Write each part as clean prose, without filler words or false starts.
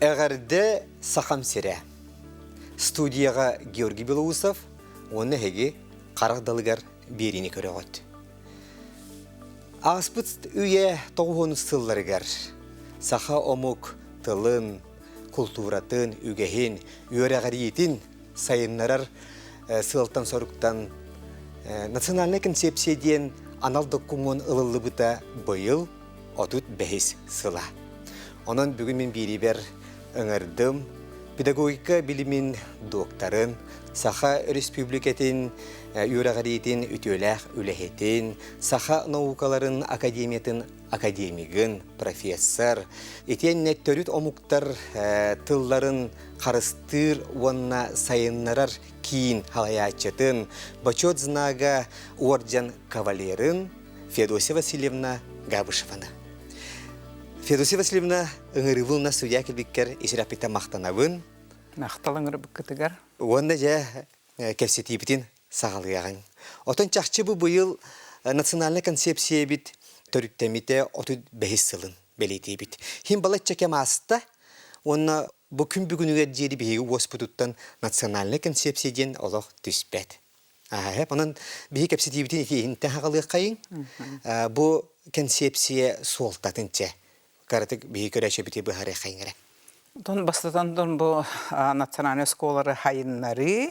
Эҕэрдэ Сахам сирэ. Студияҕа Георгий Белоусов уонна эһиги харах далыгар биэриини көрөҕүт. Ааспыт үйэ тоҕуһуонус сылларыгар саха омук тылын, култууратын, үгэһин, үөрэҕириитин сайыннарар сыалтан-соруктан национальнай концепция диэн анал докумуон ылыллыбыта быйыл 35 сыла. Онон бүгүн мин биириибэр ыҥырдым педагогика билимин докторын, Саха Өрөспүүбүлүкэтин үөрэҕириитин үтүөлээх үлэһитин, Саха наукаларын академиятын академигын, профессор, итиэннэ төрүт омуктар тылларын харыстыыр уонна сайыннарар киин салайааччытын, Бочуот знага уордьан кавалерын Феодосия Васильевна Габышеваны. Феодосия Васильевна, ыҥырыыбын судья кэлбиккэр исирэппиттэн махтанабын. Махтал ыҥырбыккытыгар. Уонна дьэ кэпсэтиибитин саҕалыаҕыҥ. Отон чахчы бу быйыл национальнай концепциябит төрүттэммитэ 35 сылын бэлиэтиибит. Хим балачча кэм ааста уонна бу күн бүгүнүгэр диэри биһиги уоспутуттан национальнай концепция диэн олох түспэт. Аһа, онон биһи кэпсэтиибитин итиһинтэн хаҕалыаххайыҥ. Бу концепция суолтатын чэ кыратык биһи көрөөччүбүтү быһаарыаххайыҥ эрэ. Онтон бастатан туран бу национальнай оскуолалары хайыннарыы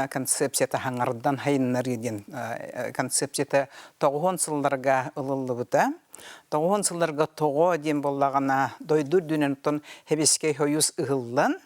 концепцията хаҥардан хайыннарыы диэн концепцията тоҕуһун сылларга ылыллыбыта. Тоҕуһун сылларга тоҕо диэн буоллаҕына дойду үрдүнэн оттон Сэбиэскэй Союз ыһыллан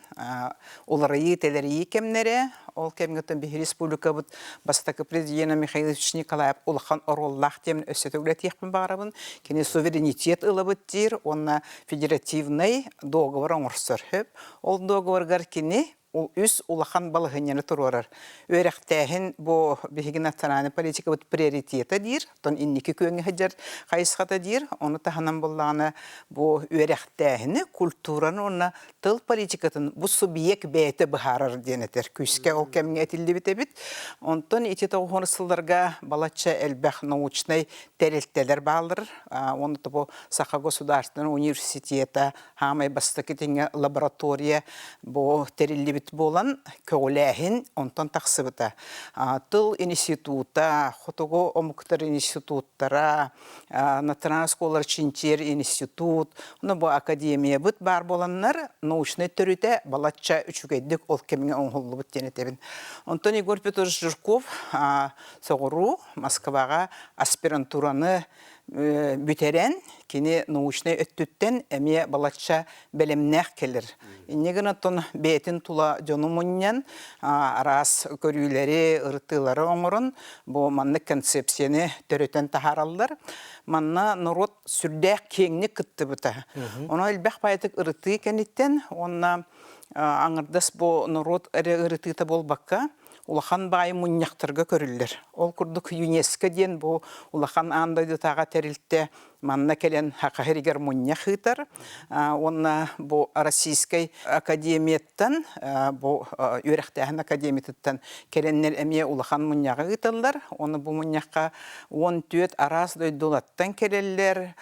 уларыйыы-тэлэрийии кэмнэрэ, ол кэмҥэ биһи республикабыт бастакы президенэ Михаил Ильич Николаев улахан оруоллаах диэн өссө төгүлэтиэхпин баҕарабын. Кини суверенитет ылабыт диир уонна федеративнай договор оҥорсор сөп. Ол договорыгар кини үс улахан балаһыанньаны туруорар. Үөрэхтээһин бу биһиги национальнай политикабыт приоритета диир, оттон инники күөҥҥэ сылдьар хайысхата диир. Ону таһынан буоллаҕына бу үөрэхтээһини, культураны уонна тыл политикатын бу субъект бэйэтэ быһаарар диэн этэр. Күүскэ ол кэмҥэ этиллибит эбит. Онтон ити тоҕуһун сылларга балачча элбэх научнай тэрилтэлэр бааллар. Уонна бу Саха государственнай университета хаамай бастакы тиҥэ лаборатория бу тэриллибит буолан көҕүлээһин онтон тахсыбыта. Тыл института, хотугу омуктар институттара, Национальнай оскуолалар чинчийэр институт, ну бу академиябыт баар буоланнар научнай төрүтэ балачча үчүгэйдик ол кэмҥэ оҥоһуллубут диэн этэбин. Онтон Егор Петрович Жирков соҕуруу Москваҕа аспирантураны бүтэрэн, кини научнай өттүттэн эмиэ балачча бэлэмнээх кэлэр. Инньэ гынан оттон бэйэтин тула дьону мунньан, араас көрүүлэри, ырытыылары оҥорон, бу маннык концепцияны төрөтөн таһаараллар. Манна норуот сүрдээх киэҥник кыттыбыта. Ону элбэх баайытык ырытыы кэнниттэн уонна аҥардас бу норуот эрэ ырытыыта буолбакка, улахан баайы мунньахтарга көрүллэр. Ол курдук ЮНЕСКО диэн бу улахан аан дойдутааҕы тэрилтэ манна кэлэн Саха сиригэр мунньах ыытар уонна бу Российскай академияттан бу үөрэхтээһин академиятыттан кэлэннэр эмиэ улахан мунньаҕы ыыталлар. Уонна бу мунньахха 14 араас дойдулартан кэлэллэр,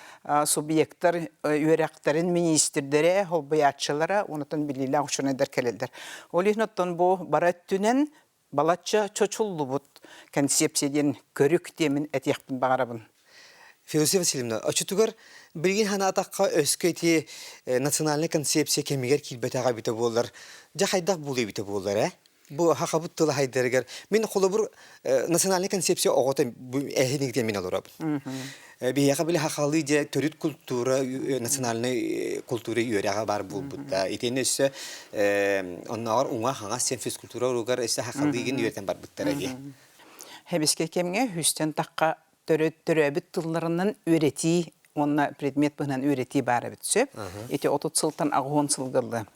субъектар үөрэхтэрин миниистирдэрэ, холбуйааччылара, онтон биллиилээх учуонайдар кэлэллэр. Ол иһин оттон бу бара өттүнэн балачча чочуллубут концепция диэн көрүк диэмин этиэхпин баҕарабын. Федосия Васильевна, оччотугар билигин санаатахха өскө ити национальнай концепция кэмигэр киирбэтэҕэ эбитэ буоллар, дьэ хайдах буолуо эбитэ буоллар, ээ? Бу хахабыт тыла хайдарыгар мин холобур национальнай концепция оҕото эһиниктен мин олоробун. Биһиэхэ били хахалыы дьэ төрүт культура национальнай культура үөрэҕэ бар буолбута. Итини өссө оннооҕор уҥа хаҥас сен физкультура уругар өссө хахалыыгын үөрэтэн барбыттара дии. Хэбискэ кэмҥэ үстэн тахха төрөөбүт тылларынан үөрэтии уонна предмет быһынан үөрэтии баар эбит сөп. Ити 30 сылтан 80 сылга ылла.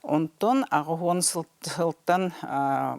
Онтон 80 сылтан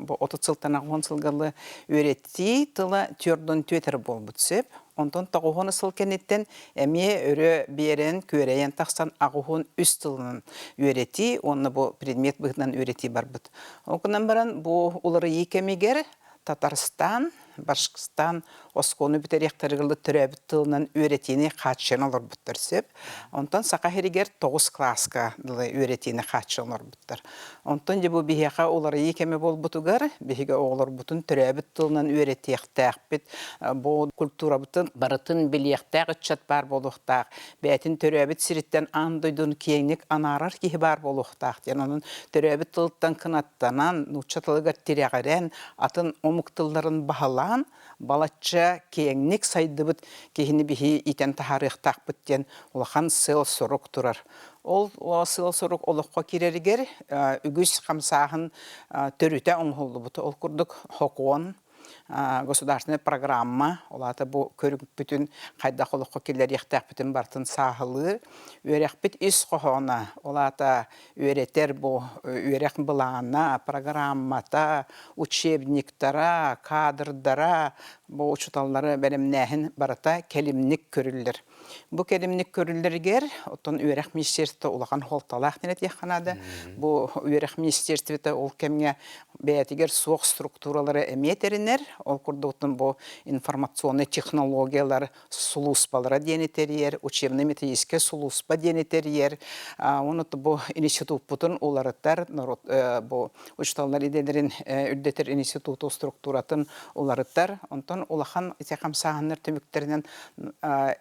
бу 30 сылтан 80 сылга ылла үөрэтии тыла төрдөн түөтэр буолбут сөп. Онтон 90 сыл кэнниттэн эмиэ өрө биэрэн, күөрэйэн тахсан 83 тылынан үөрэтии уонна бу предмет быһыытынан үөрэтии барбыт. Ол гынан баран бу уларыйыы кэмигэр Татарстан. Башкортостан оскуоланы бүтэриэхтэригэр төрөөбүт тылынан үөрэтиини хааччыйан олорбуттар сөп. Онтон Саха сиригэр 9 кылааска дылы үөрэтиини хааччыйан олорбуттар. Онтон дьэ бу биһиэхэ уларыйыы кэмэ буолбутугар биһиги оҕолорбутун төрөөбүт тылынан үөрэтиэхтээхпит, бу культурабытын барытын билиэхтээх ыччат баар буолуохтаах, бэйэтин төрөөбүт сириттэн аан дойдуну киэҥник анаарар киһи баар буолуохтаах диэн. Онон төрөөбүт тылыттан кынаттанан, нуучча тылыгар тирэҕирэн, атын омук тылларын баһылаан, балачча киэҥник сайдыбыт киһини биһи иитэн таһаарыахтаахпыт диэн улахан сыал-сорук турар. Ол сыал-сорук олоххо киирэригэр үгүс хамсааһын төрүтэ оҥоһуллубут. Ол курдук хокуон, государственная программа, ол аата бу көрүҥпүтүн хайдах олоххо киллэриэхтээхпитин барытын сааһылыыр. Үөрэхпит ис хоһооно, ол аата үөрэтэр бу үөрэх былаана, программата, учебниктара, кадрдара, бу учууталлары бэлэмнээһин барыта кэлимник көрүллэр. Бу кэлимник көрүллэригэр оттон үөрэх министерствота улахан суолталаах диэн этиэххэ наада. Бу үөрэх министерствота ол кэмҥэ бэйэтигэр суох структуралары эмиэ тэринэр. Ол курдуктун бу информационнай технологиялар сулууспалара диэни тэрийэр, учебно-методическай сулууспа диэни тэрийэр. Оны бу институппутун уларытар, народ бу учууталлар идэлэрин үрдэтэр институту структуратын уларытар. Онтон улахан ити хамсааһыннар түмүктэринэн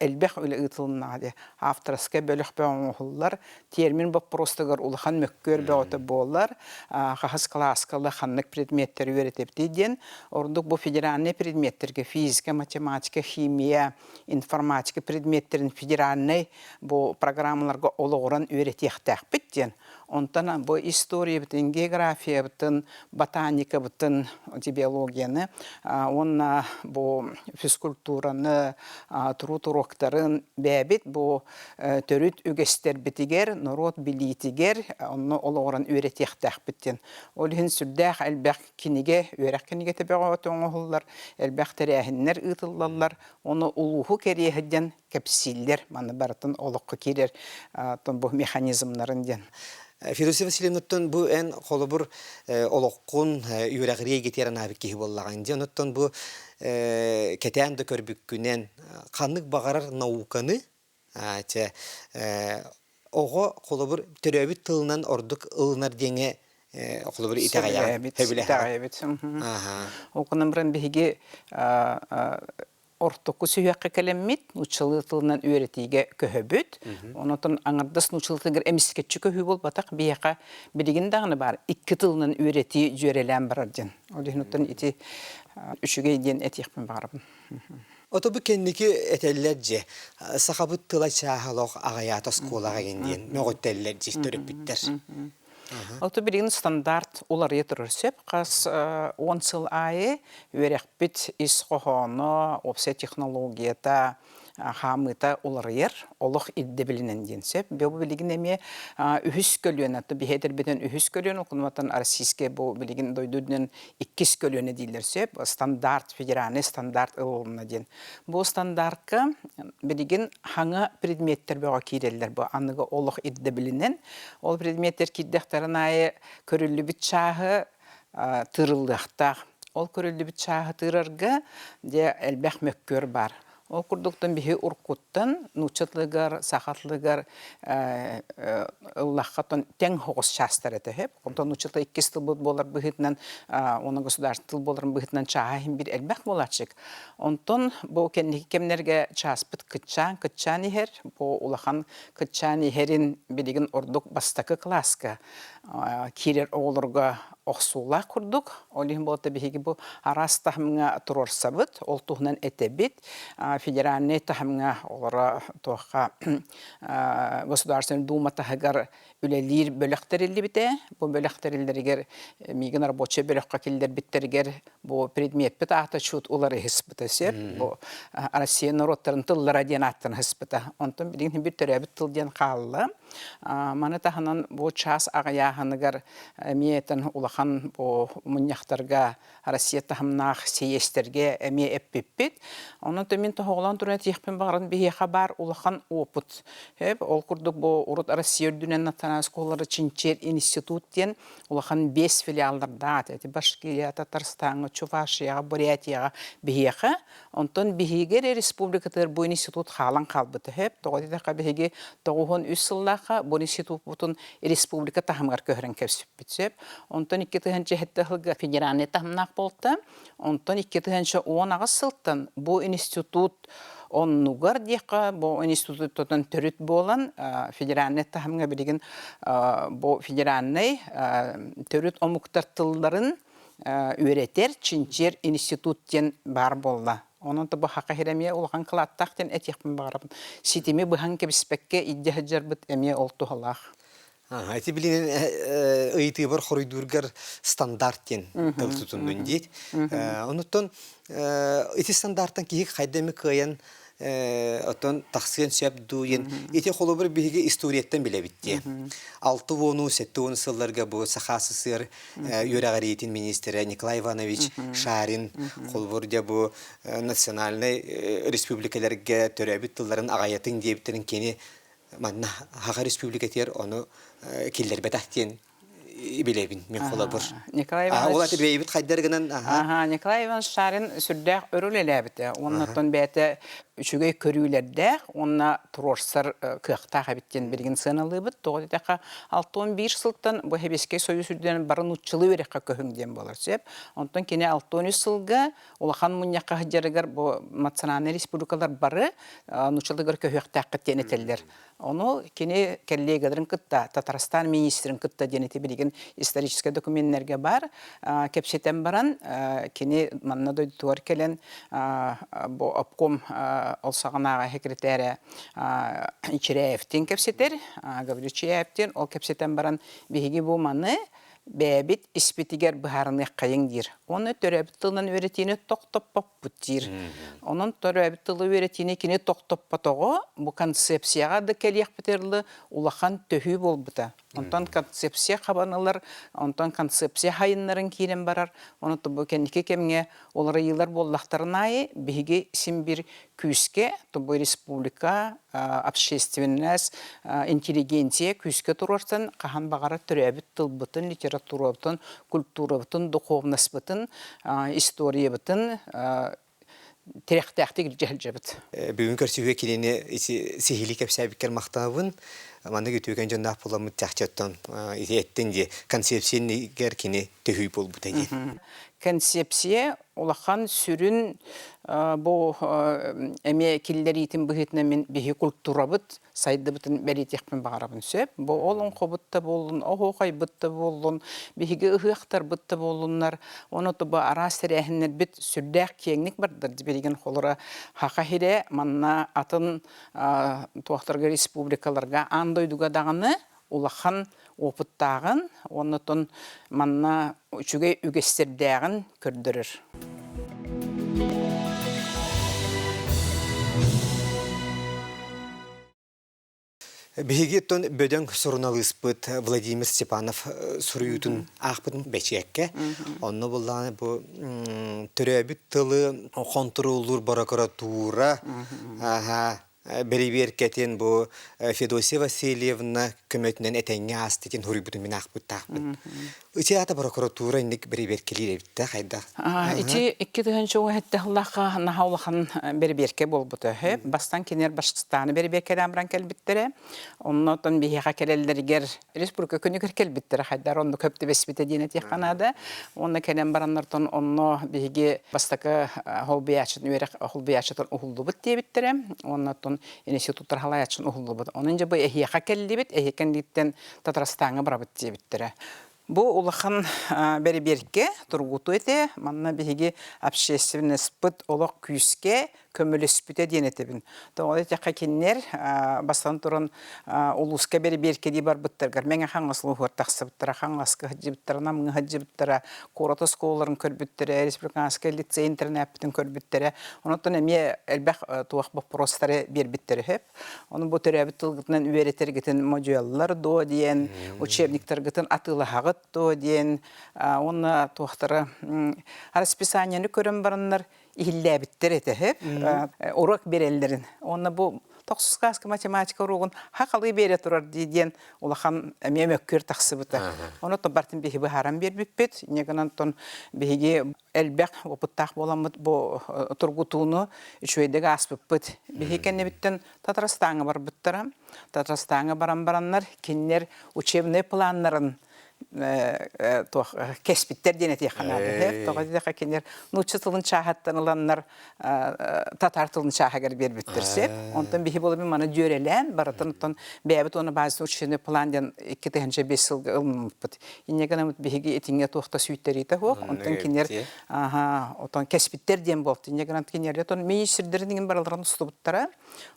элбэх үлэ ыытылыннаҕа дии. Авторскай бөлөх оҥоһуллар, термин боппуруостарыгар улахан мөккүөр бөҕөтө буолар, хаһыс кылааска ханнык предметтэри үөрэтэбитий диэн. Ордук бу федеральнай предметтэргэ физика, математика, химия, информатика предметтэрин федеральнай бу программаларга олоҕуран үөрэтиэхтээхпит диэн. Онтон бу историябытын, географиябытын, ботаникабытын, биологияны уонна бу физкультураны, труд уруоктарын бэйэбит бу төрүт үгэстэрбитигэр, норуот билиитигэр онно олоҕуран үөрэтиэхтээхпит диэн. Ол иһин сүрдээх элбэх кинигэ, үөрэх кинигэтэ бөҕө оҥоһуллар, элбэх тэрээһиннэр ыытыллаллар. Ону улууһу кэриэһэ диэн кэпсииллэр, маны барытын олоххо киирэр бу механизмнарын диэн. Федосия Васильевнаттан бу эн холобур олоххун үөрэҕирии эйгэтигэр анаабыт киһи буоллаҕыҥ дии. Онуттан бу кэтээн да көрбүккүнэн ханнык баҕарар науканы чэ оҕо холобур төрөөбүт тылынан ордук ылынар диэҥҥэ холобур итэҕэйэҕит. Итэҕэйэбит. Ол гынан баран биһиги ортоку сүһүөххэ кэлэммит нууччалыы тылынан үөрэтиигэ көһөбүт. Онотон аҥардас нууччалыы тылыгар эмискэччи көһүү буолбатах биһиэхэ билигин даҕаны баар икки тылынан үөрэтии дьүөрэлээн барар диэн. Ол иһин оттон ити үчүгэй диэн этиэхпин баҕарабын. Ото бу кэнники этэллэр дьэ, сахабыт тыла чааһа олох аҕыйаата оскуолаҕа диэн мөҕүттэллэр дьи төрөппүттэр. Ото билигин стандарт уларыйа турар сөп. Хас 10 сыл аайы үөрэхпит ис хоһооно, уопсай технологията, хаамыыта уларыйар, олох ирдэбилинэн диэн сөп. Бу билигин эмиэ үһүс көлүөнэ, биһи этэрбитинэн үһүс көлүөнэ, окунуттан российскай бу билигин дойду үрдүнэн иккис көлүөнэ дииллэр сөп. Стандарт, федеральный стандарт ылылынна диэн. Бу стандартка билигин хаҥа предметтэр бөҕө киирэллэр бу аныгы олох ирдэбилинэн. Ол предметтэр киирдэхтэрин аайы көрүллүбүт чааһы тыырыллыахтаах. Ол көрүллүбүт чааһы тыырарга дьэ элбэх мөккүөр баар. Ол курдуктан биһи уруккуттан нуучча тылыгар, саха тылыгар ыллахха тэҥ соҕус чаастар этэ сөп. Онтон нуучча тыла иккис тылбыт буолар быһыытынан уонна государство тыл буоларын быһыытынан чааһа иһин биир элбэх буолааччык. Онтон бу кэнники кэмнэргэ чааспыт кыччаан кыччаан иһэр. Бу улахан кыччаан иһэрин билигин ордук бастакы кылааска киирэр оҕолорго охсуулаах курдук. Ол иһин буолта биһиги бу араас таһымҥа туруорсабыт, ол туһунан этэбит. Федеральнай таһымҥа олоро туохха Государственная Дума таһыгар үлэлиир бөлөх тэриллибитэ. Бу бөлөх тэриллэригэр миигин рабочай бөлөххө киллэрбиттэригэр бу предмеппит аата чут уларыһыспыта сөп. Бу Россия норуоттарын тыллара диэн ааттан ыспыта. Онтон билигин биир төрөөбүт тыл диэн хаалла. Маны таһынан бу час аҕыйааһына. хамсааһыныгар эмиэ улахан бу мунньахтарга Россия таһымнаах сийиэстэргэ эмиэ эппиппит. Онон мин тоһоҕолоон туран этиэхпин баҕаран биһиэхэ баар улахан опыт. Ол курдук бу урут Россия үрдүнэн национальнай оскуолалары чинчийэр институт диэн улахан биэс филиаллардаах эти Башкирия, Татарстаҥҥа, Чувашияҕа, Бурятияҕа биһиэхэ. Онтон биһиги эрэ республикатыгар бу институт хаалан хаалбыта сөп. Тоҕо диэтэххэ биһиги 93 сыллаахха бу институппутун республика таһымыгар көһөрөн кэбиспиппит сөп. Онтон 2007 сылга федеральнай таһымнаах буолта. Онтон 2018 сылтан бу институт оннугар диэххэ бу институттан төрүт буолан федеральнай таһымҥа билигин бу федеральнай төрүт омуктар тылларын үөрэтэр, чинчийэр институт диэн баар буолла. Онон бу хака сирэ эмиэ улахан кылааттаах диэн этиэхпин баҕарабын. Ситими быһан кэбиспэккэ илдьэ сылдьарбыт эмиэ ол туһалаах. Ити билигин ыйытыыбар хоруйдуургар стандарт диэн тыл тутуннун диит. Онуттан ити стандартан киһи хайда эми кыайан оттон тахсыан сөп дуу диэн ити холобур биһиги историяттан билэбит диэ. Алты уону, сэттэ уону сылларга бу Саха СССР үөрэҕириитин министрэ Николай Иванович Шарин холобур дьэ бу национальнай республикаларга төрөөбүт тылларын аҕайатын диэбиттэрин кини манна Саха Республикатыгар ону киллэрбэтэх диэн билэбин мин холобур. Николай Иванович Ол аты бэйэбит хайдар гынан Аха, Николай Иванович Шарин сүрдээх өр үлэлээбитэ. Уонна бэйэтэ үчүгэй көрүүлэрдээх уонна туруорсар кыахтаах эбит диэн билигин сыаналыыбыт. Тоҕо диэтэххэ, 61 сылтан бу Сэбиэскэй Союз үрдүнэн бары нууччалыы үөрэххэ көһүҥ диэн буолар сөп. Онтон кини 63 сылга улахан мунньахха сылдьарыгар бу национальнай республикалар бары нууччалыгар көһүөхтээххит диэн этэллэр. Ону кини коллегаларын кытта, Татарстан министрин кытта диэн ити билигин историческай докуменнарга бар, кэпсэтэн баран, кини манна дойдутугар кэлэн бу обком ол саҕанааҕы секретаря Чиряевтин кэпсэтэр, Гаврил Чиряевтин ол кэпсэтэн баран биһиги бу маны бэйэбит испитигэр быһаарыныаххайыҥ диир. Уонна төрөөбүт тылынан үөрэтиини тохтоппоппут диир. Онон төрөөбүт тылы үөрэтиини кини тохтоппотоҕо бу концепцияҕа да кэлиэхпитигэр дылы улахан төһүү буолбута. Онтон концепция хабан ылар, онтон концепция хайыннарын киирэн барар. Ону бу кэнники кэмҥэ уларыйыылар буоллахтарын аайы биһиги син бир күүскэ бу республика общественность интеллигенция күүскэ туруорсан хаһан баҕарар төрөөбүт тылбытын литературабытын культурабытын духовностьбытын историябытын тирэхтээхтик илдьэ сылдьабыт. Бүгүн көрсүһүү кинини сиһилии кэпсээбиккэр махтанабын. Маннык үтүөкэн дьонноох буоламмыт чахчыттан ити эттин дии концепция кини төһүй буолбута диэн. Концепция улахан сүрүн бу эмиэ киллэриитин быһыытынан мин биһи культурабыт сайдыбытын бэлиэтиэхпин баҕарабын сөп. Бу олоҥхобут да буоллун, оһуохайбыт да буоллун, биһиги ыһыахтарбыт да буоллуннар, ону бу араас тэрээһиннэрбит сүрдээх киэҥник бардар билигин холура Хаха сирэ манна атын туохтарга республикаларга аан дойдуга даҕаны улахан опыттааҕын уонна манна үчүгэй үгэстэрдээҕин көрдөрөр. Биһиги оттон бөдөҥ суруналыыспыт Владимир Степанов суруйуутун аахпытын бэчээккэ. Онно буллаҕына бу төрөөбүт тылы хонтуруоллуур борокуратуура бэрэбиэркэтин бу Федосия Васильевна көмөтүнэн этэҥҥэ аастытын суруйбутун мин аахпыттаахпын. Ити аата прокуратура инник бэрэбиэркэлиир эбит да хайдах? Ити 2017 сыллаахха наһаа улахан бэрэбиэркэ буолбута. Бастан кинилэр Башкортостаны бэрэбиэркэлээн баран кэлбиттэрэ. Оннотон биһиэхэ кэлэллэригэр республика күнүгэр кэлбиттэрэ хайдар онно көп түбэспитэ диэн этиэххэ наада. Уонна кэлэн бараннартан онно биһиги бастакы холбуйааччытын үөрэх холбуйааччытын уһуллубут диэбиттэрэ. Уонна оттон институттар халаайааччытын уһуллубут. Онон дьэ бу эһиэхэ кэллибит, эһиэхэ кэнниттэн Татарстаҥҥа барабыт диэбиттэрэ. Бу улахан бэрэбиэркэ тургутуу этэ. Манна биһиги общественностьпыт олох күүскэ. көмөлөспүтэ диэн этэбин. Тоҕо диэтэххэ кинилэр бастатан туран улууска бэрэбиэркэлии барбыттарыгар Мэҥэ Хаҥалас улууһугар тахсыбыттара, Хаҥаласка сылдьыбыттара, Намҥа сылдьыбыттара, куорат оскуолаларын көрбүттэрэ, республиканскай лицей интернаппытын көрбүттэрэ. Онон эмиэ элбэх туох боппуруостары биэрбиттэрэ сөп. Ону бу төрөөбүт тылгытынан үөрэтэргитин модьуйаллар дуо диэн, учебниктаргытын атыылаһаҕыт дуо диэн, уонна туохтара расписаниены көрөн бараннар иһиллээбиттэр этэ сөп. Уруок биэрэллэрин. Уонна бу тохсус кылааска математика уруогун хахалыы биэрэ турар дии диэн улахан эмиэ мөккүөр тахсыбыта. Ону бартын биһи быһааран биэрбиппит. Инньэ гынан биһиги элбэх опыттаах буоламмыт бу тургутууну үчүгэйдик ааспыппыт. Биһи кэннибиттэн Татарстаҥҥа барбыттара. Татарстаҥҥа баран бараннар кинилэр учебнай планнарын туох кэспиттэр диэн этиэххэ наада. Тоҕо диэтэххэ кинилэр нуучча тылын чааһыттан ыланнар татаар тылын чааһыгар биэрбиттэр сөп. Онтон биһи буолабын маны дьүөрэлээн барытын оттон бэйэбит уонна базисный учебный план диэн 2005 сылга ылыммыппыт. Инньэ гынан биһиги итингэ туох да сүүйтэриитэ суох. Онтон кинилэр отон кэспиттэр диэн буолт. Инньэ гынан кинилэр отон министрдэрин иҥин барыларын устубуттара.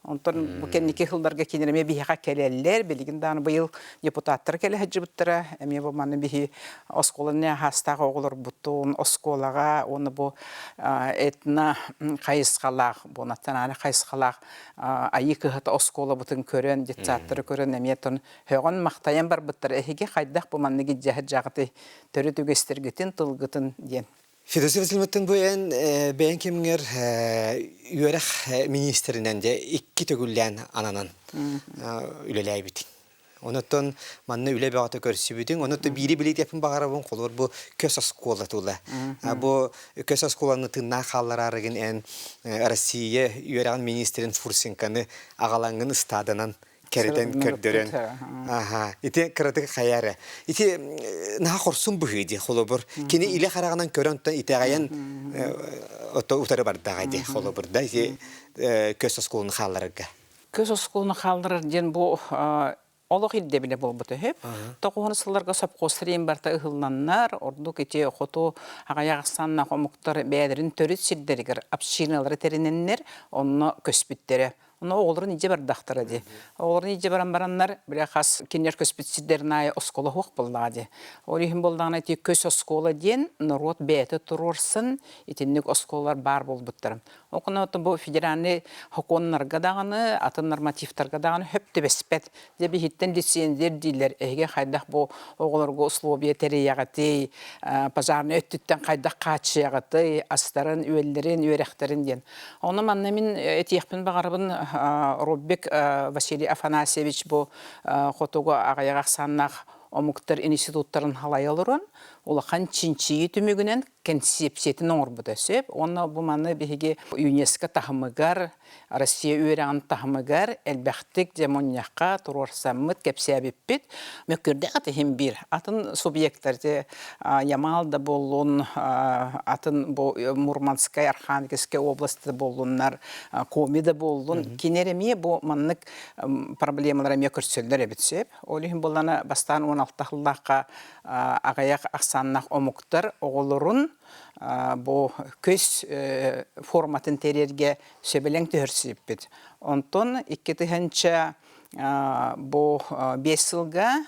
Онтон бу кэнники сылларга кинилэр эмиэ биһиэхэ кэлэллэр. Билигин даҕаны быйыл депутаттар кэлэ сылдьыбыттара. Эмиэ бу манна биһи оскуоланы аһаастаах оҕолорбутун оскуолаҕа уонна бу этно хайысхалаах, бу национальнай хайысхалаах айыы кыһата оскуолабытын көрөн, детсадтары көрөн эмиэ тон һөҕөн-махтайан барбыттар. Эһиги хайдах бу маннык илдьэ сылдьаҕытый төрүт үгэстэргитин, тылгытын диэн. Федосия Васильевнаттан бу эн бэйэҥ кэмҥэр үөрэх министринэн дьэ икки төгүллээн ананан үлэлээбитиҥ. Онотон манна үлэ бөҕөтө көрсүбүтүҥ. Онотон биири билиитиэппин баҕарабын холобур бу көс оскуола тула. Бу көс оскуоланы тыыннаах хааллараарыгын эн Россия үөрэҕин министрин Фурсенконы аҕалаҥҥын ыстааданан кэритэн көрдөрөн аха ити кыратык хайа эрэ ити наһаа хорсун быһыы дии холобур кини илэ хараҕынан көрөн оттон итэҕэйэн утары бардаҕа дии холобур да ити көс оскуоланы хаалларарга көс оскуоланы хаалларар диэн бу олох ирдэбилэ буолбута үһү. Тоҕуһун сылларга сопхуостар иин барыта ыһылланнар, ордук ити хоту аҕыйах ахсааннаах омуктар бэйэлэрин төрүт сирдэригэр общиналары тэринэннэр онно көспүттэрэ. Ону оҕолорун илдьэ бардахтара дии. Оҕолорун илдьэ баран бараннар, бile хас кинилэр көспүт сирдэрин аайы оскуола суох буоллаҕа дии. Ол иһин буоллаҕына ити көс оскуола диэн норуот бэйэтэ туруорсан итинник оскуолалар баар буолбуттара. Ол бу федеральный сокуоннарга даҕаны, атын нормативтарга даҕаны хөп түбэспэт. Дьэ биһиттэн лицензия дииллэр. Эһиги хайдах бу оҕолорго условия тэрийэҕитий, пожарнай өттүттэн хайдах хааччыйаҕытый, астарын, үөллэрин, үөрэхтэрин диэн. Ону манна мин этиэхпин баҕарабын Роббек Василий Афанасьевич бу хотугу аҕыйах ахсааннаах омуктар институттарын халайа олорон улахан чинчийии түмүгүнэн кэнсиэпсийэтин оҥорбута сөп. Уонна бу маны биһиги ЮНЕСКО таһымыгар, Россия үөрэҕин таһымыгар элбэхтик дьэ мунньахха туруорсаммыт, кэпсээбиппит. Мөккүөрдээх иһин биир. Атын субъектар дьэ Ямал да буоллун, атын бу Мурманскай, Архангельскай область да буоллуннар, Коми да буоллун, кинилэр эмиэ бу маннык проблемалар эмиэ көрсөллөр эбит сөп. Ол иһин буоллана бастаан 16 сыллаахха аҕыйах ахсааннаах омуктар оҕолорун бу көс форматын тэрийэргэ сөбүлэҥ түһэрсибиппит. Онтон 2000 бу 5 сылга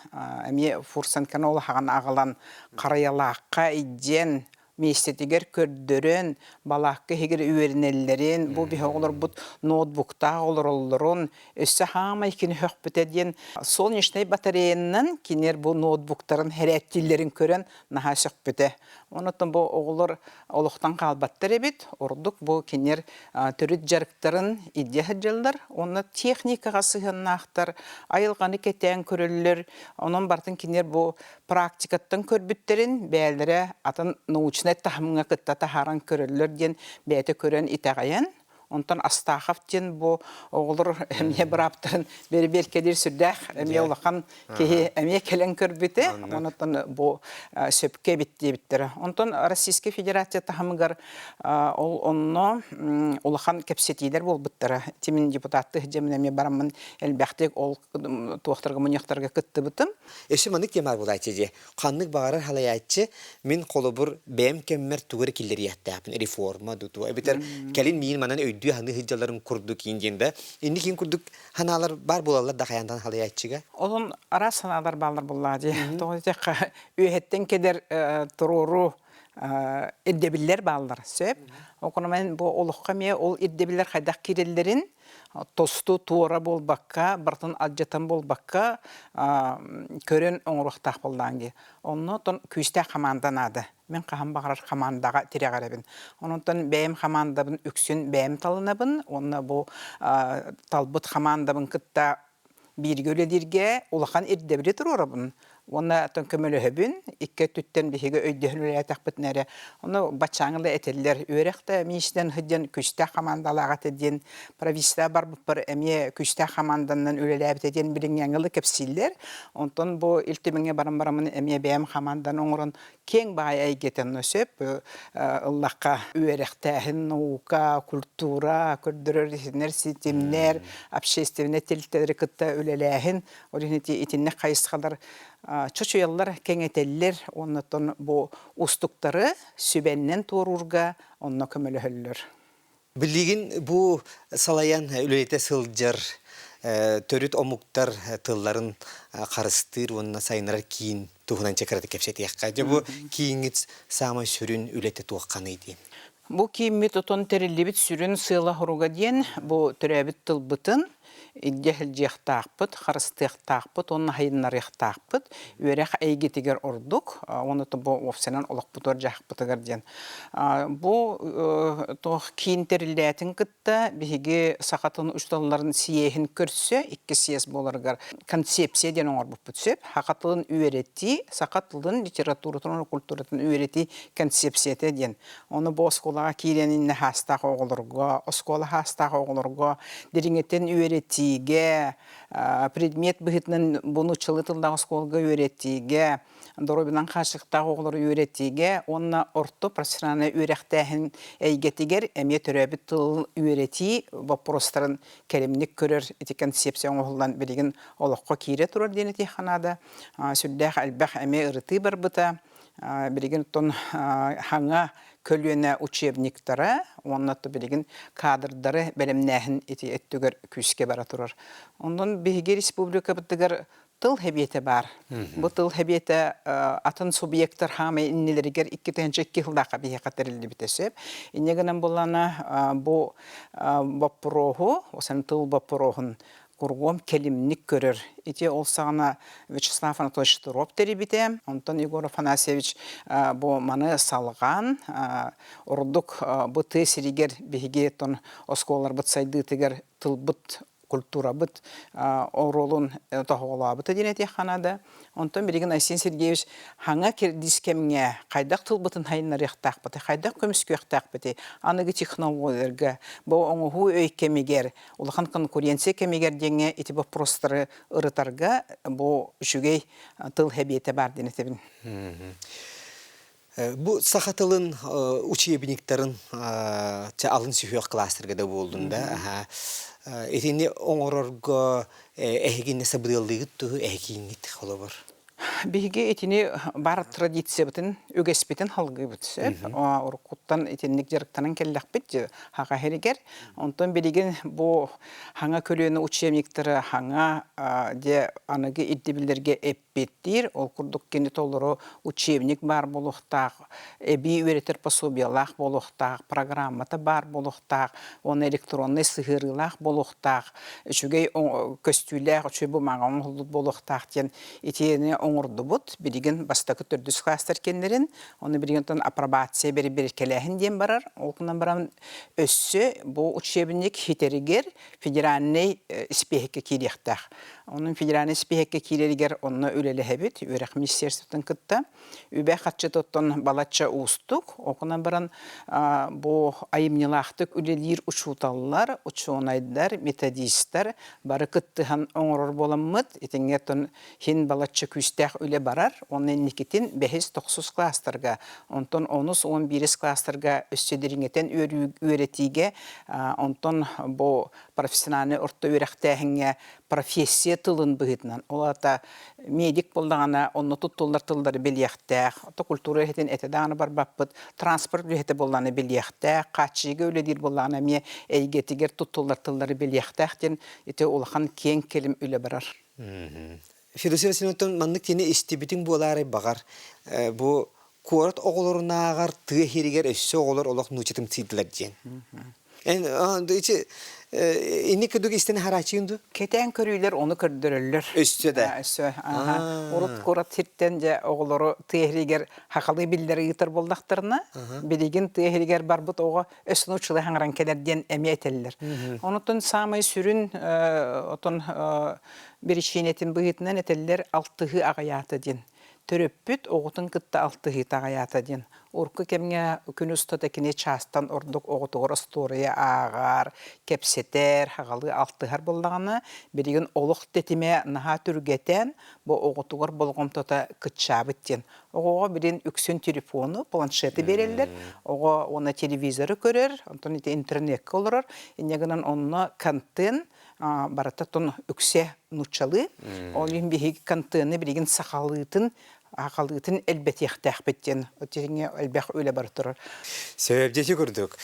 эмиэ Фурсенканы улахан аҕалан Харайалаахха илдьэн миэстэтигэр көрдөрөн, балаакка иһигэр үөрэнэллэрин, бу биһи оҕолорбут ноутбуктаах олороллорун, өссө хаамай кини сөхпүтэ диэн солнечнай батареянан кинилэр бу ноутбуктарын хэрээттииллэрин көрөн наһаа сөхпүтэ. Онон бу оҕолор олохтон хаалбаттар эбит, ордук бу кинилэр төрүт дьарыктарын илдьэ сылдьаллар уонна техникаҕа сыһыаннаахтар, айылҕаны кэтээн көрөллөр, онон барытын кинилэр бу практикаттан көрбүттэрин бэйэлэрэ атын научнай таһымҥа кытта таһааран көрөллөр диэн бэйэтэ көрөн итэҕэйэн онтон Астахов диэн бу оҕолор эмиэ бырааптарын бэрэбиэркэлиир сүрдээх эмиэ улахан киһи эмиэ кэлэн көрбүтэ онтон бу сөпкө эбит диэбиттэрэ онтон Российскай Федерация таһымыгар ол онно улахан кэпсэтиилэр буолбуттара тимин депутаттыы сылдьаммын эмиэ бараммын элбэхтик ол туохтарга мунньахтарга кыттыбытым Өссө маннык тема буолааччы дии. Ханнык баҕарар халайааччы мин холобур бэйэм кэммэр тугу эрэ киллэриэхтээхпин реформа дуу эбэтэр кэлин миин манан өйдүү. өйдүү саныы сылдьалларын курдук иин диэн да инникин курдук ханаалар бар буолаллар да хайаантан халыйааччыга. Олон араас санаалар бааллар буоллаа дии. Тоҕо диэтэххэ үөһэттэн кэлэр туруору ирдэбиллэр бааллар сөп. Окономен бу олоххо эмиэ ол ирдэбиллэр хайдах киирэллэрин тосту туора буолбакка, барытын алдьатан буолбакка көрөн оҥоруохтаах буоллаан дии. Онно тон күүстээх хамаанда наада. Мин хаһан баҕарар хамаандаҕа тирэҕирэбин. Онон бэйэм хамаандабын үксүн бэйэм талынабын уонна бу талбыт хамаандабын кытта бииргэ үлэлииргэ улахан ирдэбили туруорабын уонна оттон көмөлөһөбүн. Икки өттүттэн биһиги өйдөһөн үлэлээтэхпитинэ эрэ ону баччааҥы да этэллэр. Үөрэх да миниистиринэн сылдьан күүстээх хамаандалаах этэ диэн правительство барбыппар эмиэ күүстээх хамаанданан үлэлээбитэ диэн билиҥҥээҥи ыла кэпсииллэр. Онтон бу Ил Түмэҥҥэ баран бараммын эмиэ бэйэм хамаанданы оҥорон киэҥ баай эйгэтин сөп ыллахха үөрэхтээһин, наука, культура, көрдөрөр итиннэр ситимнэр, общественнай тэрилтэлэри кытта үлэлээһин, ол иһин ити итинник хайысхалар чочуйаллар, кэҥэтэллэр уонна бу уустуктары сүбэннэн туоруурга онно көмөлөһөллөр. Билигин бу салайан үлэлэтэ сылдьар төрүт омуктар тылларын харыстыыр уонна сайыннарар киин туһунан чакырата кэпсэтиэххэ. Дьэ бу кииҥҥит саамай сүрүн үлэтэ туохханый диэн? Бу кииммит отон тэриллибит сүрүн сыала-соруга диэн бу төрөөбүт тылбытын илдьэ сылдьыахтаахпыт, харыстыахтаахпыт уонна сайыннарыахтаахпыт. Үөрэх эйгэтигэр ордук, уонна бу уопсайынан олохпутугар-дьаһахпытыгар диэн. Бу туох киин тэриллээтин кытта биһиги саха тылын учууталларын съеһин көрсө икки съезд буоларыгар концепция диэн оҥорбуппут сөп. Саха тылын үөрэтии, саха тылын литературатын уонна культуратын үөрэтии концепцията диэн. Ону бу оскуолаҕа киирэн иннэ хаастаах оҕолорго, оскуола хаастаах оҕолорго дириҥэтэн үөрэтиигэ, предмет быһыытынан бу нууччалыы тыллаах оскуолага үөрэтиигэ, доруобуйанан хааччахтаах оҕолору үөрэтиигэ уонна орто профессиональнай үөрэхтээһин эйгэтигэр эмиэ төрөөбүт тылын үөрэтии боппуруостарын кэлимник көрөр ити концепция оҥоһуллан билигин олоххо киирэ турар диэн этиэххэ наада. Сүрдээх элбэх эмиэ ырытыы барбыта. Билигин оттон хаҥа көлүөнэ учебниктара уонна билигин кадрдары бэлэмнээһин ити өттүгэр күүскэ бара турар. Онон биһиги республикабытыгар тыл хэбиэтэ баар. Бу тыл хэбиэтэ атын субъектар хаамай иннилэригэр 2002 сыллаахха биһиэхэ тэриллибитэ сөп. Инньэ гынан булана бу боппуруоһу, осан тыл боппуруоһун кургуом кэлимник көрөр. Ити ол саҕана Вячеслав Анатольевич Туроп тэрийбитэ. Онтон Егор Афанасьевич бу маны салҕаан, ордук бу тыа сиригэр биһиги тон оскуолаларбыт сайдыытыгар тылбыт культурабыт оруолун тоһоҕолообута диэн этиэххэ наада. Онтон билигин Айсен Сергеевич хаҥа кирдиис кэмҥэ хайдах тылбытын хайыннарыахтаахпытый, хайдах көмүскүөхтээхпитий, аныгы технологияларга, бу оҥоһуу өй кэмигэр улахан конкуренция кэмигэр диэҥҥэ ити боппуруостары ырытарга бу үчүгэй тыл хэбиэтэ баар диэн этэбин. Бу саха тылын учебниктарын алын сүһүөх кластерга да буоллун да итини оҥорорго эһигинне сабыдыаллыыгыт туһу эһигиҥҥит холобур. Биһиги итини бар традициябытын, үгэспитин халгыыбыт сөп. Уруккуттан итинник дьарыктанан кэллэхпит хаха иһигэр. Онтон билигин бу хаҥа көлүөнэ учебниктары хаҥа дьэ аныгы ирдэбиллэргэ эппиэттиир. Ол курдук кини толору учебник баар буолуохтаах, эбии үөрэтэр пособиелаах буолуохтаах, программата баар буолуохтаах, уонна электроннай сыһыарыылаах буолуохтаах, үчүгэй көстүүлээх, үчүгэй бумаага оҥоһуллубут буолуохтаах диэн итини оҥордубут. Билигин бастакы төрдүс класстар кэннэрин, ону билигин оттон апробация бэрэбиэркэлээһин диэн барар. Ол гынан баран өссө бу учебник хитэригэр федеральнай испиэһэккэ киириэхтээх. Онон федеральнай испиэһэккэ киирэригэр онно үлэлэһэбит үөрэх министерствотын кытта. Үбэ-харчыта оттон балачча уустук. Ол гынан баран бу айымньылаахтык үлэлиир учууталлар, учуонайдар, методистар бары кыттыһан оҥорор буоламмыт, итингэ оттон хин балачча күүстээх үлэ барар. Уонна инникитин бэһис, тохсус класстарга, онтон онус, он биирис класстарга өссө дириҥэтэн үөрэтиигэ, онтон бу профессиональнай орто үөрэхтээһиҥҥэ. профессия тылын быһыытынан, ол аата медик буоллаҕына онно туттуллар тыллары билиэхтээх, ото культура үлэһитин этэ даҕаны барбаппыт, транспорт үлэһитэ буоллаҕына билиэхтээх, хааччыйыыга үлэлиир буоллаҕына эмиэ эйгэтигэр туттуллар тыллары билиэхтээх диэн ити улахан киэҥ кэлим үлэ барар. Федосия Васильевнаттан маннык кини истибитиҥ буолаарай баҕар бу куорат оҕолорунааҕар тыа иһиригэр өссө оҕолор олох нууччатымсыйдылар диэн. Эн ити инник курдук истэн хараачыын ду? Кэтээн көрүүлэр ону көрдөрөллөр. Өссө да. Өссө. Урут куорат сиртэн дьэ оҕолору тыа иһигэр хахалыы биллэри ыытар буоллахтарына, билигин тыа иһигэр барбыт оҕо өссө нууччалыы хаҥаран кэлэр диэн эмиэ этэллэр. Онутун саамай сүрүн отон биричиинэтин быһыытынан этэллэр алтыһыы аҕыйаата диэн. Төрөппүт оҕотун кытта алтыһыыта аҕыйаата диэн. Урукку кэмҥэ күн устата кини чаастан ордук оҕотугар остуоруйа ааҕар, кэпсэтэр, хаҕалыы алтыһар буоллаҕына, билигин олох тэтимэ наһаа түргэтэн, бу оҕотугар болҕомтото кыччаабыт диэн. Оҕоҕо билин үксүн телефону, планшеты биэрэллэр, оҕо уонна телевизоры көрөр, онтон ити интернеккэ олорор, инньэ гынан онно контент барыта тон үксэ нууччалыы. Ол иһин биһиги контены билигин сахалыытын сахалыытын элбэтиэхтээхпит диэн тиһиҥҥэ элбэх үлэ бара турар. Сөп курдук.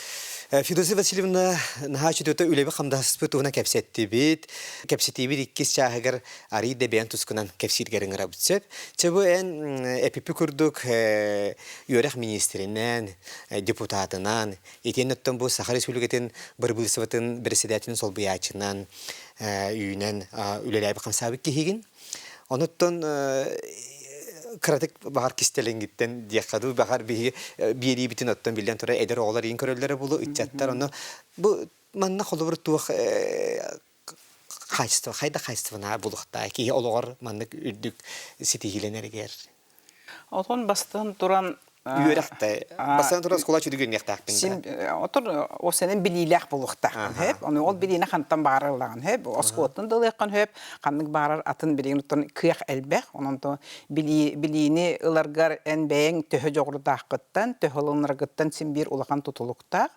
Федосия Васильевна наһаа үчүгэй үлэби хамдаспыт туһунан кэпсэттибит. Кэпсэтиибит иккис чааһыгар арый да бэйэн тускунан кэпсииргэр ыҥырабыт сөп. Чэ бу эн эпипи курдук үөрэх министринэн, депутатынан, Итиэннэ оттон бу Саха Республикатын бырабыыталыстыбатын председателин солбуйааччынан үүнэн үлэлээбит хамсаабыт киһигин. Онуттан кыратык баҕар кистэлэҥиттэн диэххэ дуу, баҕар биһиги биэриибитин оттон биллэн турар эдэр оҕолор иин көрөллөрө буолуо, ыччаттар ону бу манна холобур туох хаачыстыба хайда хаачыстыбанаа булуохтаа киһи олоҕор маннык үрдүк ситиһиилэнэригэр Отон бастан туран үөрэхтэ бастан туран оскуола чүдүгүнниэхтээхпин син отор о сенен билиилээх буолуохтааххын хөп ону ол билиини хантан баарар ылаҕын хөп оскуолаттан да ылыаххын хөп ханнык баарар атын билигин оттон кыах элбэх онон то билиини ыларгар эн бэйэҥ төһө дьоҕурдааххыттан төһө ылынаргыттан син биир улахан тутулуктаах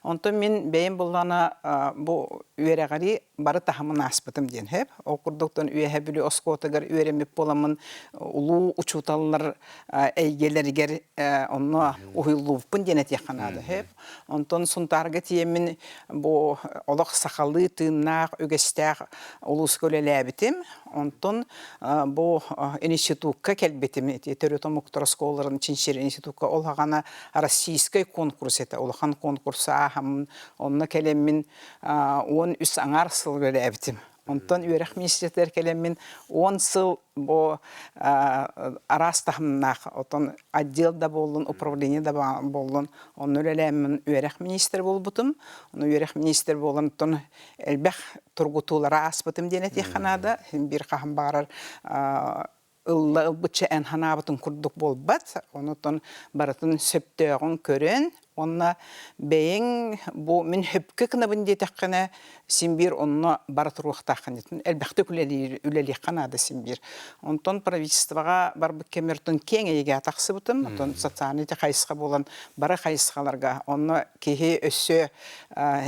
онтон мин бэйэм буллаҕына бу үөрэҕири бары таһымын ааспытым диэн сөп. Ол курдуктан Үөһэ Бүлүү оскуолатыгар үөрэммит буоламмын улуу учууталлар эйгэлэригэр онно уһуйуллубуппун диэн этиэххэ наада сөп. Онтон Сунтаарга тиийэммин бу олох сахалыы тыыннаах, үгэстээх улууска үлэлээбитим. Онтон бу институкка кэлбитим. Ити төрүт омуктар оскуолаларын чинчийэр институкка ол хаҕана российскай конкурс этэ. Улахан конкурсу ааһаммын онно кэлэммин 13 аҥаар сыл үлэлээбитим. Онтон үөрэх министритигэр кэлэммин 10 сыл бу араас таһымнаах отон отдел да буоллун, управление да буоллун, онно үлэлээммин үөрэх министрэ буолбутум. Ону үөрэх министрэ буолан оттон элбэх тургутуулары ааспытым диэн этиэххэ наада. Биир хаһан баҕарар ылла ылбычча эн санаабытын курдук буолбат. Онутон барытын сөптөөҕүн көрөн уонна бэйэҥ бу мин сөпкө гынабын диэтэххинэ син биир онно бара туруохтааххын диэтин элбэхтик үлэлиир үлэлиэххэ наада син биир. Онтон правительствоҕа барбыт кэммэр киэҥ эйгэҕэ тахсыбытым. Онтон социальный хайысха буолан бары хайысхаларга онно киһи өссө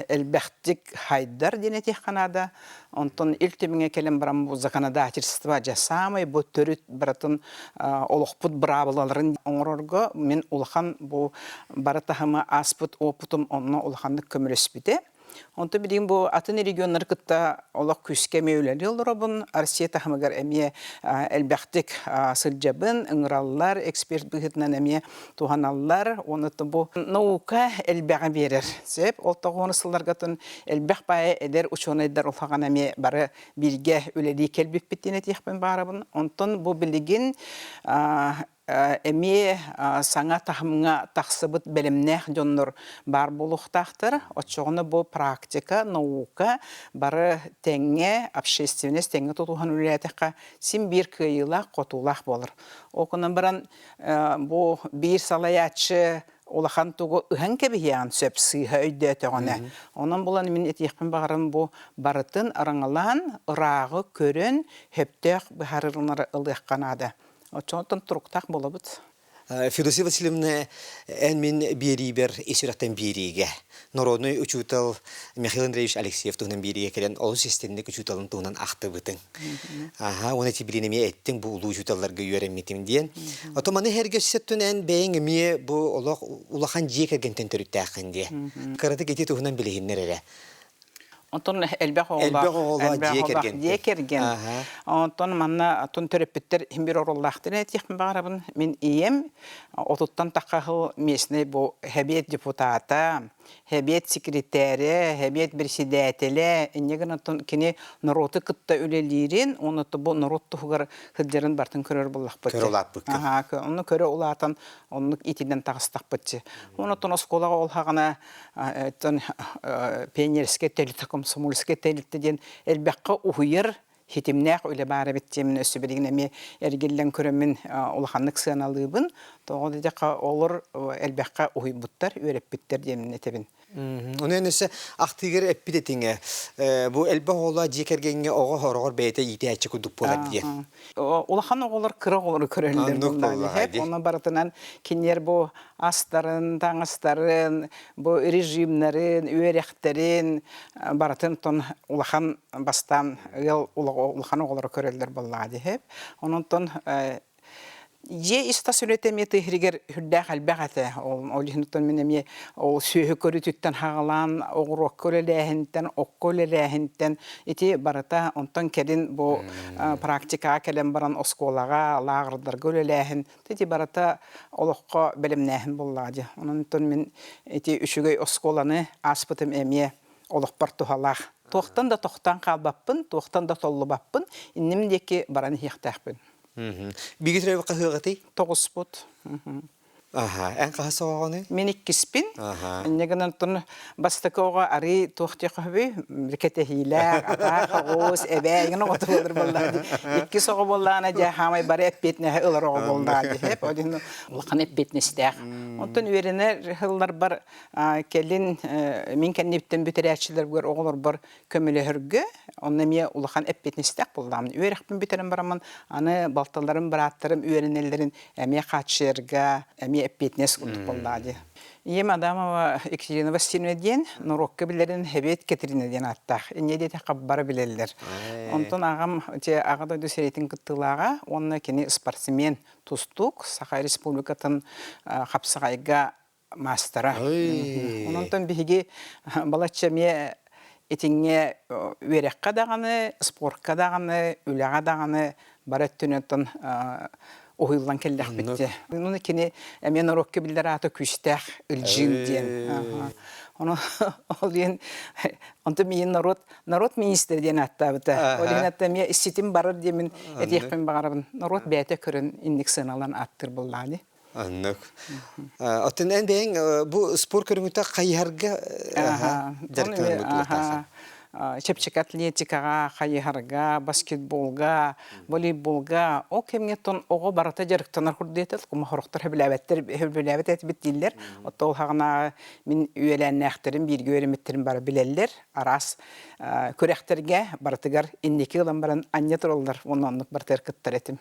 элбэхтик хайдар диэн этиэххэ наада. Онтон ил түмүҥэ кэлэн баран бу законодательство дьэ саамай бу төрүт барытын олохпут быраабылаларын оҥорорго мин улахан бу бары таһымы ааспыт опытым онно улаханнык көмөлөспүтэ. Онтон билигин бу атын регионнары кытта олох күүскэ эмиэ үлэлии олоробун. Россия таһымыгар эмиэ элбэхтик сылдьабын, ыҥыраллар, эксперт быһыытынан эмиэ туһаналлар. Уонна бу наука элбэҕи биэрэр. Сөп. Ол тоҕуону сылларгатын элбэх баайа эдэр учуонайдар улахан эмиэ бары бииргэ үлэлии кэлбиппит диэн этиэхпин баарабын. Онтон бу билигин эмиэ саҥа таһымҥа тахсыбыт бэлэмнээх дьоннор баар буолуохтаахтар. Оччоҕуна бу практика, наука бары тэҥҥэ, общественность тэҥҥэ тутуһан үлэлээтэххэ син биир кыайыылаах, хотуулаах буолар. Ол гынан баран бу биир салайааччы улахан тугу ыһан кэбиһиэҕин сөп сыыһа өйдөөтөҕүнэ. Онон булан мин этиэхпин баҕарым бу барытын араҥалаан, ырааҕы көрөн, сөптөөх быһаарыылары ылыахха наада. Оччоттон туруктаах буолабыт. Федосия Васильевна, эн мин биэриибэр ис сүрэхтэн биэриигэ народный учуутал Михаил Андреевич Алексеев туһунан биэриигэ кэлэн олус истинник учууталын туһунан ахтыбытыҥ. Аха, уонна ити билин эмиэ эттиҥ бу улуу учууталларга үөрэммитим диэн. Ото маны эргэ өссөттүн эн бэйэҥ эмиэ бу олох улахан дьиэ кэргэнтэн төрүттээххин диэ. Кыратык ити туһунан билиһиннэр эрэ. Онтон элбэх оҕолоох, Элбэх оҕолоох элбэх дьиэ оҕолоох дьиэ кэргэнтэн. кэргэн. Аха. Онтон манна атын төрөппүттэр иһин биир оруоллаахтар этиэхпин баҕарабын. Мин ийэм отуттан тахха сыл местный бу сэбиэт депутата, сэбиэт секретарэ, сэбиэт председателэ, инньэ гынан кини норуоту кытта үлэлиирин, уонна бу норуот туһугар сылдьарын бартын көрөр буоллахпыт. Көрө улааппыккын. Аха, ону көрө улаатан оннук итинэн таҕыстахпытчы. Онтон оскуолаҕа ол хаҕана оттон пионерскай тэрилтэ, комсомольскай тэрилтэ диэн элбэххэ уһуйар хитимнээх үлэ баар эбит диэмин өссө билигин эмиэ эргиллэн көрөммүн улаханнык сыаналыыбын. Тоҕо диэтэххэ олор элбэххэ уһуйбуттар, үөрэппиттэр диэмин этэбин. Ону эн өссө ахтыыгар эппит этиҥэ бу элбэх оҕолоох дьиэ кэргэҥҥэ оҕо хороҕор бэйэтэ иитээччи курдук буолар диэн. Улахан оҕолор кыра оҕолору көрөллөр Оннук буоллаҕа буоллаҕа Ону барытынан кинилэр бу астарын, таҥастарын, бу режимнэрин, үөрэхтэрин барытын тон улахан бастаан ыал улахан оҕолоро көрөллөр буоллаҕа диһэп. Онон дьиэ ис-тас үлэтэ эмиэ тыһыригэр үрдээх элбэх этэ. Ол иһин мин эмиэ ол сүөһү көрүүтүттэн хаҕалаан, оҕуруокка үлэлээһинтэн, окко үлэлээһинтэн ити барыта онтон кэлин бу практикаҕа кэлэн баран оскуолаҕа, лааҕырдарга үлэлээһин Ити барыта олоххо бэлэмнээһин буоллаҕа дии. Онон мин ити үчүгэй оскуоланы ааспытым эмиэ олохпор туһалаах. Туохтан да тохтоон хаалбаппын, туохтан да толлубаппын, инним диэки баран иһиэхтээхпин. Биги төрөбү хаһыаҕытый? Тоҕуспут. Аха, эн хаһыс оҕоҕунуй? Мин иккиспин. Инньэ гынан бастакы оҕо арыы туох диэххэ кэтэһиилээх, атаах оҕус, эбээ игин оҕото буолар буоллаҕа дии. Иккис оҕо буоллаҕына дьэ хаамай бары эппиэтинэһи ылар оҕо буоллаҕа дии. Эп один улахан эппиэтинэстээх. Онтон үөрэнэр сылларбар кэлин мин кэннибиттэн бүтэрээччилэрбэр оҕолорбор көмөлөһөргө онно эмиэ улахан эппиэтинэстээх буоллаҕым. Үөрэхпин бүтэрэн бараммын аны балтыларым, бырааттарым үөрэнэллэрин эмиэ хааччыйарга эмиэ эппиэтинэс курдук буоллаҕа дии. Ийэм Адамова Екатерина Васильевна диэн норуокка билэрин Хэбиэт Кэтрина диэн ааттаах. Инньэ диэтэххэ бары билэллэр. Онтон аҕам те Аҕа дойду сэриитин кыттыылааҕа уонна кини спортсмен, тустуук, Саха Республикатын хапсаҕайга маастара. Онон биһиги балачча эмиэ итиҥҥэ үөрэххэ даҕаны, спортка даҕаны, үлэҕэ даҕаны бары өттүнэн уһуйуллан кэллэхпит дии. Ону кини эмиэ норуокка биллэр аата күүстээх Ылдьыын диэн. Ону ол диэн онтон миин норуот норуот министрэ диэн ааттаабыта. Ол иһин атта эмиэ ситим барар диэмин этиэхпин баҕарабын. Норуот бэйэтэ көрөн инник сыаналаан ааттыыр буоллаҕа дии. Оннук. Оттон эн бэйэҥ бу спорт көрүҥүтэ хайыһарга дьарыктанарбыт буолуохтааххын. Чэпчэки атлетикаҕа, хайыһарга, баскетболга, волейболга ол кэмҥэ тон оҕо барыта дьарыктанар курдук этэ. Кумахорохтор сөбүлээбэттэр, сөбүлээбэт этибит дииллэр. Оттон ол хаҕынааҕы мин үөлээннээхтэрим, бииргэ үөрэммиттэрим бары билэллэр. Араас күрэхтэргэ барытыгар инники ылан баран анньа тураллар уонна оннук барытыгар кыттар этим.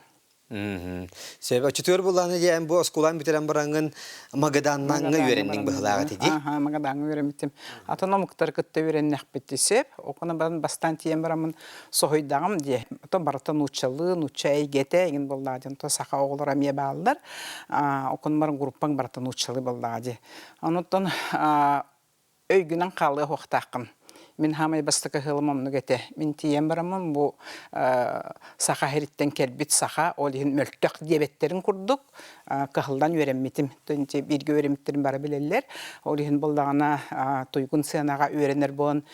Сөп. Оччотугар буллааны диэн бу оскуолаан бүтэрэн бараҥҥын Магаданнаҥҥа үөрэнниҥ быһылааҕа ити дии? Аха, Магадаҥҥа үөрэммитим. Атын омуктары кытта үөрэннэхпит сөп. Окуна баран бастаан тиийэн бараммын соһуйдаҕым дии. Ото барыта нууччалыы, нуучча эйгэтэ игин буоллаҕа дии. Онто саха оҕолоро эмиэ бааллар. Окун баран группаҥ барыта нууччалыы буоллаҕа дии. Онуттан өйгүнэн хаалыа суохтааххын. Мин хаамай бастакы ыһыалым оннук этэ. Мин тиийэн бараммын бу саха сириттэн кэлбит саха, ол иһин мөлтөх диэбэттэрин курдук кыһыллан үөрэммитим. Бииргэ үөрэммиттэрин бары билэллэр. Ол иһин буоллаҕына туйгун сыанаҕа үөрэнэр буолан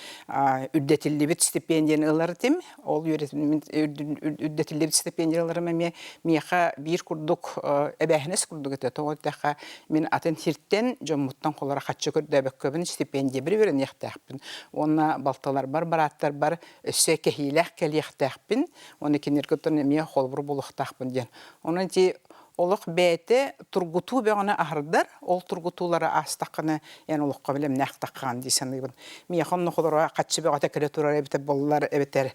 үрдэтиллибит стипендияны ылар этим. Ол үрдэтиллибит стипендияларым эмиэ миэхэ биир курдук эбээһинэс курдук этэ. Тоҕо диэтэххэ, мин атын сиртэн дьоммуттан холоро хаччы көрдөөбөккөбүн стипендиябар үөрэниэхтээхпин уонна балтыларбар, бырааттарбар өссө кэһиилээх кэлиэхтээхпин уонна кинилэргэ оттон эмиэ холобур буолуохтаахпын диэн. Онон ити Олох бэйэтэ тургутуу бөҕөнү аһардар, ол тургутуулары аастаххына эн олоххо бэлэмнээх таххаҕын дии саныыбын. Миэхэ онно холоро хаччы бөҕөтө кэлэ турар эбитэ буоллар, эбэтэр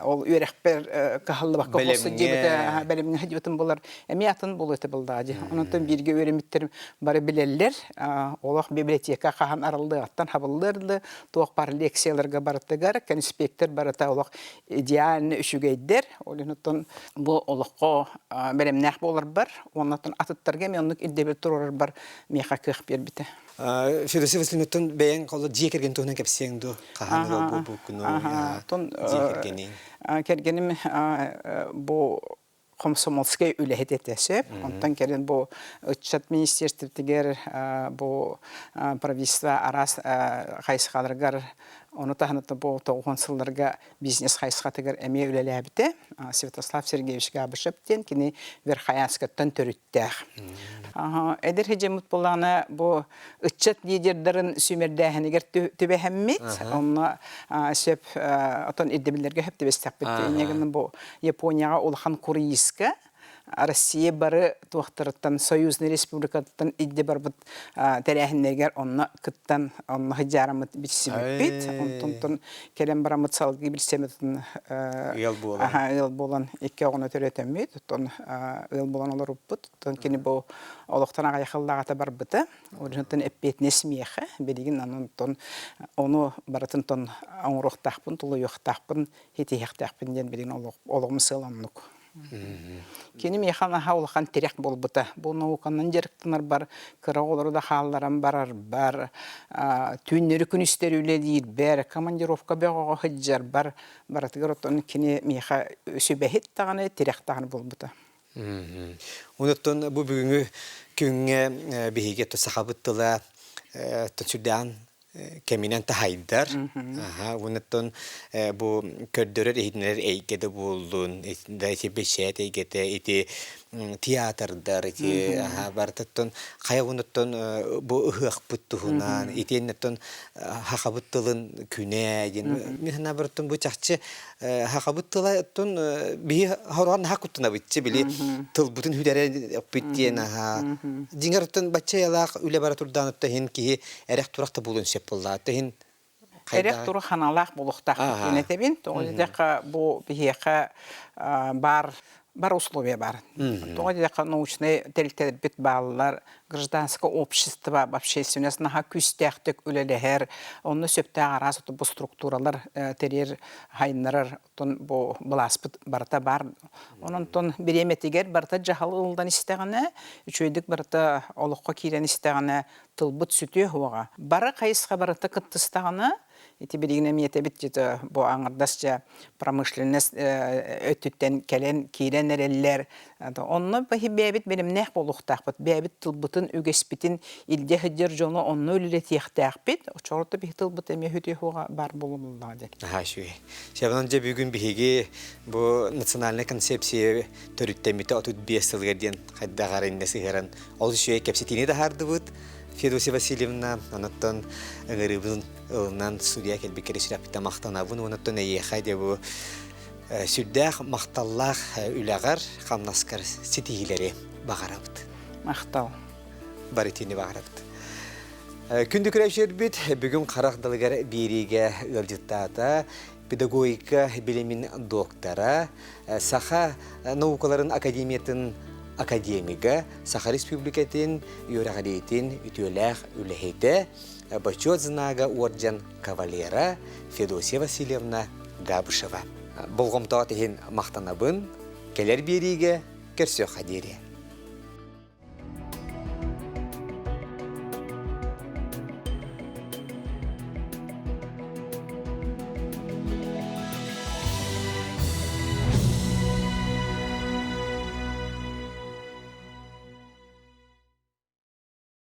ол үөрэхпэр кыһаллыбакка Бэлэмҥэ. бэлэмҥэ сылдьыбытым буолар, эмиэ атын буолуо этэ буоллаҕа дии. Онон бииргэ үөрэммиттэрим бары билэллэр. Олох библиотека хаһан арыллыаҕыттан хабыллыар да, туох баар лекцияларга барытыгар, конспектор барыта олох идеально үчүгэйдэр. Ол иһин бу олоххо бэлэмнээх буоларбар уонна атыттарга эмиэ оннук ирдэбил туруорарбар миэхэ кыах биэрбитэ. Федосия Васильевнаттан бэйэҥ дьиэ кэргэн туһунан кэпсиэҥ дуо? Хаһан ыал буолбуккуну, дьиэ кэргэниҥ? Кэргэним бу комсомольскай үлэһит этэ сөп. Онтон кэлин бу ыччат министерствотыгар бу правительство араас хайысхаларыгар ону таһынан бу тоҕуһун сылларга бизнес хайысхатыгар эмиэ үлэлээбитэ. Святослав Сергеевич Габышев диэн кини Верхоянскаттан төрүттээх. Эдэр хидьэммит буоллаҕына бу ыччат лидердарын сүүмэрдээһинигэр түбэһэммит. Онно сөп отон ирдэбиллэргэ сөп түбэстэхпит. Инньэ гынан бу Японияҕа улахан круизка Россия бары туохтарыттан союзный республикаттан илдьэ барбыт тэрээһиннэригэр онно кыттан онно сыдьаараммыт билсибиппит. Онтон кэлэн бараммыт салгыы билсэммит ыал буолан ыал буолан икки оҕону төрөтөммүт оттон ыал буолан олоруппут. Оттон кини бу олохтон аҕыйах ыллаҕата барбыта. Онтон эппиэтинэс миэхэ билигин онтон ону барытын тон оҥоруохтаахпын, тулуйуохтаахпын, ситиһиэхтээхпин диэн билигин олоҕум сыал оннук. Кини миэхэ наһаа улахан тирэх буолбута. Бу науканан дьарыктанарбар, кыра оҕолору да хаалларан барарбар, түүннэри-күнүстэри үлэлиирбэр, командировка бөҕөҕө сылдьарбар барытыгар оттон кини миэхэ сүбэһит даҕаны, тирэх даҕаны буолбута. Онуттан бу бүгүҥҥү күҥҥэ биһиги сахабыт тыла сүрдээн кэминэн таһайдар. Уонуттан бу көрдөрөр иһитиннэрэр эйгэ да буоллун, да ити бэчээт эйгэтэ, ити театрдар, ити барытыттан хайа уонуттан бу ыһыахпыт туһунан, итиэннэттэн хахабыт тылын күнэ диэн мин санаабарыттан бу чахчы хахабыт тыла оттон биһи хороон наһаа куттанабытчы били тылбытын хүдэрэ оппит диэн аха дьиҥэр оттон бачча айалаах үлэ бара турдаан отто иһин киһи эрэх турах да буолуон сөп буоллаа иһин Эрэх турух ханалаах буолуохтаахпыт диэн этэбин. Тоҕо диэтэххэ бу биһиэхэ бар бар условия бар. Тоҕо диэтэххэ научнай тэрилтэлэрбит бааллар, гражданское общество, общественность наһаа күүстээхтик үлэлэһэр, онно сөптөөх араас бу структуралар тэрийэр, хайыннарар оттон бу былааспыт барыта бар. Онон бириэмэтигэр барыта дьаһал ылыллан истэҕинэ, үчүгэйдик барыта олоххо киирэн истэҕинэ тылбыт сүтүө суоҕа. Бары хайысха барыта кыттыстаҕына, ити билигин эмиэ этэбит дьэ бу аҥардас дьэ промышленность өттүттэн кэлэн киирэн эрэллэр. Онно бэйэбит бэлэмнээх буолуохтаахпыт. Бэйэбит тылбытын, үгэспитин илдьэ сылдьар дьону онно үлэлэтиэхтээхпит. Оччоҕо биһи тылбыт эмиэ сүтүө суоҕа баар буолумуллаҕа диэн. Наһаа үчүгэй. Чэбэнон дьэ бүгүн биһиги бу национальнай концепция төрүттэммитэ 35 сылыгар диэн хайдах эрэ иннэ сыһыаран Ол үчүгэй кэпсэтиини таһаардыбыт Федосия Васильевна, онуттан ыҥырыыбын ылынан судья кэлбиккэ сүрэхпиттэн махтанабын. Онуттан эйиэхэ дьэ бу сүрдээх махталлаах үлэҕэр, хамнаскар ситиһиилэри баҕарабыт. Махтал. Барытыны баҕарабыт. Күндү көрөөччүлэрбит, бүгүн харах далыгар биэриигэ ыалдьыттаата педагогика билимин доктора, Саха наукаларын академиятын академига, Саха Республикатын үөрэҕириитин үтүөлээх үлэһитэ, Бочуот знага уордьан кавалера Федосия Васильевна Габышева. Болҕомтоҕут иһин махтанабын, кэлэр биэриигэ көрсүөххэ диэри.